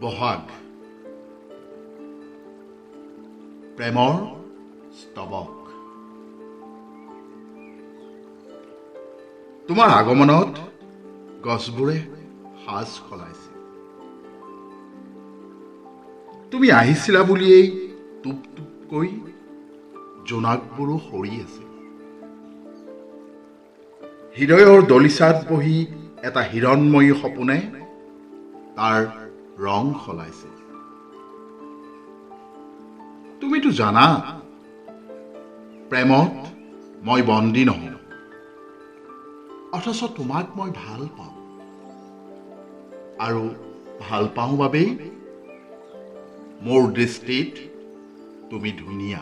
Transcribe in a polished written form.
বহাগ প্ৰেমৰ স্তৱক। তোমাৰ আগমনত গছবোৰে সাজ সলাইছে। তুমি আহিছিলা বুলিয়েই টোপ টোপকৈ জোনাকবোৰো সৰি আছে। হৃদয়ৰ দলিচাত বহি এটা হিৰণ্ময়ী সপোনে তাৰ ৰং সলাইছে। তুমিতো জানা প্ৰেমত মই বন্দী নহওঁ, অথচ তোমাক মই ভাল পাওঁ, আৰু ভাল পাওঁ বাবেই মোৰ দৃষ্টিত তুমি ধুনীয়া।